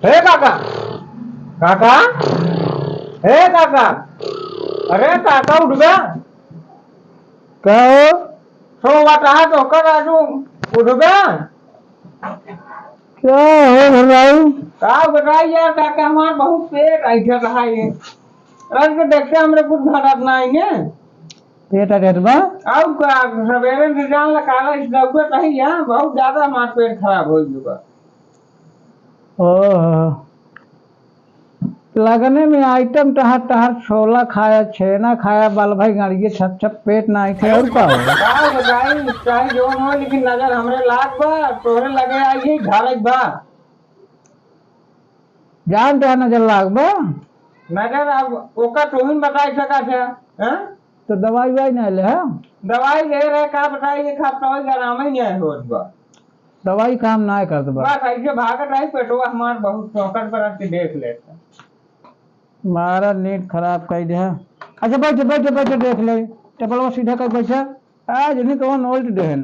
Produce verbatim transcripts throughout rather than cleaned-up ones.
हे काका, काका, हे काका, अरे काका उठ बे। का हो? सोवत रहा तो कर राजू, उठ बे। का हो भलाई? का बताई यार काका, हमार बहुत पेट ऐठत रहा ये। आज के देखते हमरे कुछ भरत ना है ने। पेट अगत बा? और का, सवेरे से जान ला काला इस दौड़त रही है, बहुत ज्यादा हमार पेट खराब हो गया बा। ओहो। लगने में आइटम टहर टहर छोला खाया, छेना खाया, बाल भाई गाड़िए छप छप पेट ना आई थे और का हो? का बताई, चाहे जौन हो, लेकिन नजर हमरे लाग बा, तोहरे लगे आई है, घर बा। जान टहर नजर लाग बा? नजर अब ओकर तोहिन बताई सका थे, हैं? तो दवाई वाई ना ले, हैं? दवाई ले रहे, का बताई, एक हफ्ता हो गया, आराम ही नहीं होत बा। दवाई काम ना करत बा। बस ऐसे भागत रही, पेटवा हमार बहुत चौकट पर रख के देख लेता। मारा नींद खराब कर दे। अच्छा, बैठ, बैठ, बैठ, देख ले। टेबलवा सीधा कर बैठ। आज नहीं कौन उल्ट देहन।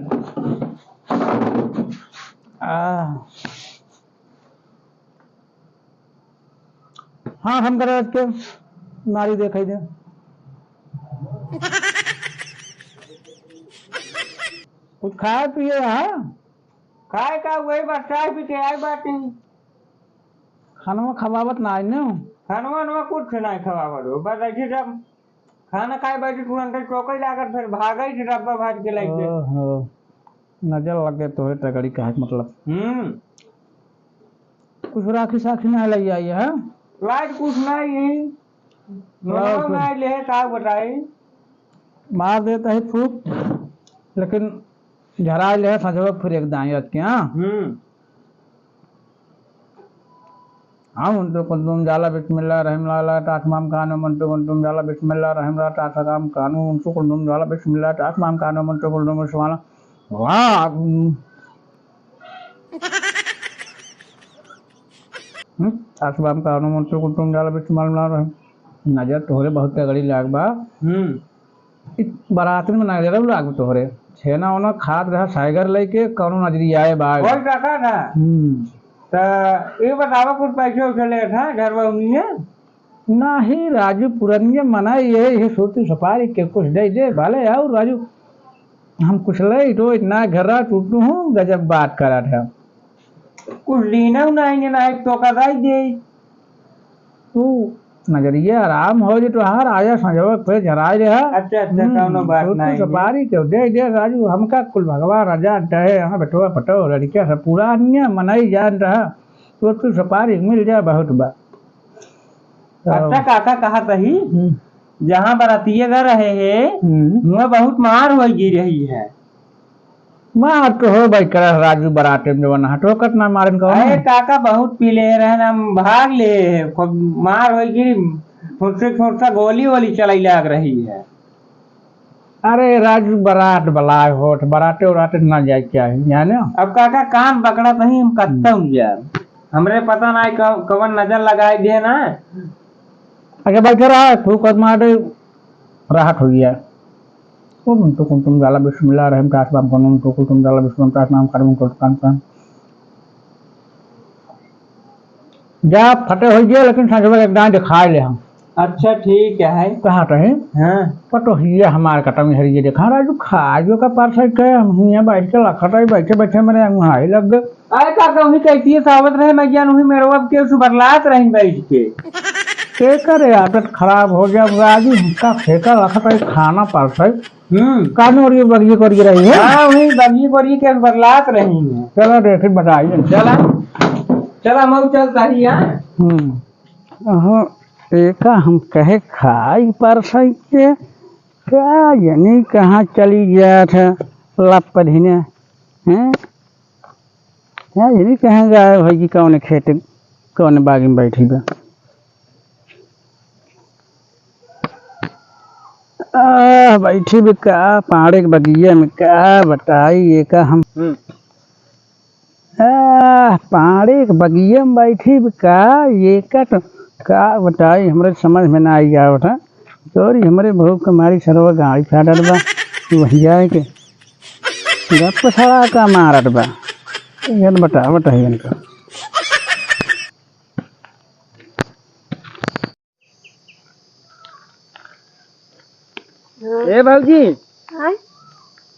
आ। हाँ, हम करे के नारी देखाई दे। कुछ खाए पिए, हाँ? खाए का, वही बस चाय पी के आए बाटी। खानवा खवावत ना आई न? खानवा नवा कुछ ना खवावत हो, बस ऐसे जब खाना खाए बैठे तुरंत चौके जाकर फिर भागे से डब्बा भाज के लेके। ओहो, नजर लग गए तोहरे तगड़ी कहे के मतलब। हम्म। कुछ राखी साखी ना ले आई है? लाइट कुछ नहीं, नोनवा कुछ नहीं ले, का बताई? मार देता है फूक, लेकिन झराए ले संझवा फिर एक दाई रख के, हाँ? हम्म। हम उनसे कुंदुम जाला बिस्मिल्लाह रहीम लाला ताकमाम कानो मंटो कुंदुम जाला बिस्मिल्लाह रहीम ला ताकमाम कानो उनसे कुंदुम जाला बिस्मिल्लाह ताकमाम कानो मंटो कुंदुम स्वाला। वाह। हम्म, ताकमाम कानो मंटो कुंदुम जाला बिस्मिल्लाह रहीम। नजर तोहरे बहुत तगड़ी लाग बा। हम्म। इ बरातन में नजर लागू तोहरे। छेना ओना खात रहा साइगर लेके, कौनो नजरिया आए बाग। बोल काका ना। हम्म। त ये बतावा, कुछ पैसे उसे ले था घर में उन्हीं? नाही राजू, पुरनिया मना ये, ये सूती सुपारी के कुछ दे दे, भले आओ राजू, हम कुछ ले तो इतना घर टूटू हूँ, गजब बात करा था। कुछ लीना उना आएंगे ना, एक तो का दे दे। तू नजरिया आराम हो जे तोहार, आया संजोग पे झराए रहा। अच्छा, अच्छा, हम्म, कौनो बात तो तू नहीं। सुपारी के दे दे राजू, हमका कुल भगवान राजा दे, यहाँ बेटवा पटो लड़किया सब पूरा निया मनाई जान रहा, तो तू सुपारी मिल जा बहुत बा। अच्छा, काका कहा तही, हम्म। जहाँ बरातिया गा रहे हैं, हम्म। वहाँ बहुत मार हो गी रही है। मार तो हो भाई, करस राजू बराते में जवन हटो कतना मारन कौन अरे है? काका बहुत पी ले रहे ना, हम भाग ले, खूब मार होई कि फुरसा फुरसा गोली वोली चलाई लाग रही है। अरे राजू बरात बलाय होत, बराते उराते ना जाए के चाही, जाने? अब काका कान पकड़ा तही हम कत्ता हम्म। उन जाए। हमरे पता ना क-, कवन नजर लगाए दे ना। अच्छा बैठे रहा, तू कद मार दे, राहत हो गया। ओम तो कुंतुम जाला बिस्मिल्लाह रहम तास बाम कनुम तो कुंतुम जाला बिस्मिल्लाह तास नाम करम तो कान कान। जा फटे हो गया, लेकिन संजय एक दाएं दिखाए ले हम। अच्छा, ठीक है। कहा रहे? हाँ। पटोहिया हमार कटम हरिये देखा, राजू खा जो का पार साइड कहे, हम हियां बैठ के लखत है, बैठे बैठे मेरे अंगुहाई लग गए। अरे काका, उही कहती है, सावत रहे, मैं ज्ञान उही मेरे अब के सुबरलात रही बैठ के। के करे आदत खराब हो गया, राजू हमका फेंका लखत है, खाना पार साइड। हम्म। कानून और ये बगिए कर रही है। हाँ, उही बगिए कर के सुबरलात रही है। चला देखे बताइए। चला, चला, मऊ चलता ही है। हम्म। अहो, एका हम कहे खाई परसई के, का जनी कहाँ चली गया था, लप पढ़िने, हैं? का जनी कहाँ गायब है कि कौन खेत, कौन बाग में बैठी बा। आह, बैठी भी का, पाड़े के बगिया में का बताई, एका हम हम्म। आह, पाड़े के बगिया में बैठी बा का, एका तो का बताई, हमरे समझ में ना आई आवत है। तोरी हमरे बहू के मारी सरवा गाड़ी फाटल बा, वही जाए के गप सड़ा का मारत बा। ये बतावत है इनका। हाँ। ए भौजी, आय?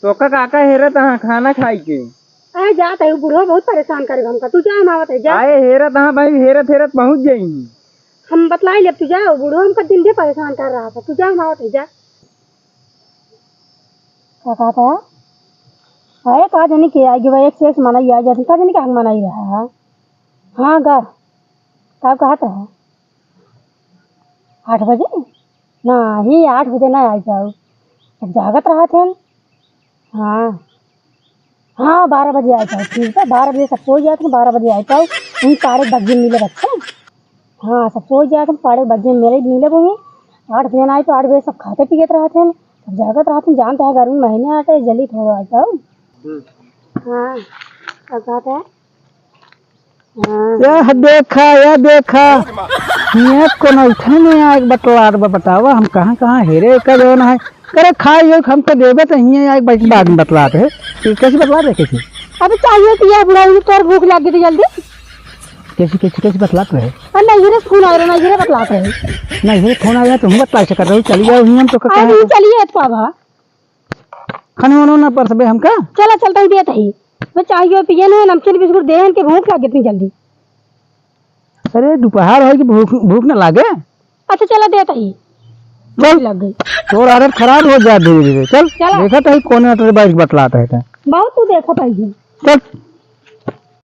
तोका काका हेरत हाँ खाना खाई के। आय जात है, बुढ़वा बहुत परेशान करे हमका। तू जा, हम आवत है, जा। आए हेरत हाँ भाई, हेरत हेरत पहुँच जाई। हम बतलाई लेब, तू जा, बुढ़वा हमका दिन भर परेशान कर रहा था। तू जा, हम आवत है, जा। का कहत है? अरे का जानी के आई गवा, एक से एक मनई आ जात, का जानी के हम मनई रहा। हाँ गा, का कहत है? आठ बजे? नाही, आठ बजे ना आई पाऊ, सब जागत रहत हैं। हाँ, हाँ, बारह बजे आई पाऊ, ठीक है, बारह बजे सब सो जात हैं, बारह बजे आई पाऊ, वहीं साढ़े दस बजे मिले बच्चे। हाँ, सब सो जात हैं, साढ़े दस बजे मिले, मिले वहीं, आठ बजे ना आई तो आठ बजे सब खाते पियत रहत हैं, सब जागत रहत हैं, जानत है गर्मी महीने आटे, जल्दी थोड़ा आई पाऊ। हाँ, का कहत है? हाँ। यह देखा, यह देखा। ये कोनो इथे में आए बतलात बा, बतावा, हम कहाँ, कहाँ हेरे का जौन है। अरे खाई हो, हम तो देबे तो हिये आए, बस बाद में बतलात है। ये कैसे बतलात है, कैसे? अबे चाहिए तो ये बुढ़ा, तोर भूख लग गई तो जल्दी। कैसे, कैसे, कैसे बतलात रहे? अरे नहीं, ये फोन आ रहा, नहीं, ये बतलात रहे। नहीं, ये फोन आ रहा, तुम बतला से कर रहे हो, चली जाओ, हिये हम तो अरे कहाँ नहीं, चलिए, तो बाबा। खाने वाने ना परसबे हमका? चला, चलता ही देत ही। मैं चाहिए पिए ना, नमकीन बिस्कुट दे, इनके भूख लग गई इतनी जल्दी। अरे, दोपहर हो कि भूख, भूख ना लागे? अच्छा, चला देत ही। चल। भूख लग गई। तोर आदत खराब हो जात धीरे धीरे। चल, चला। देखत ही कौन तेरे बाइक बतलात है ते। बहुत तू देखत ही। चल।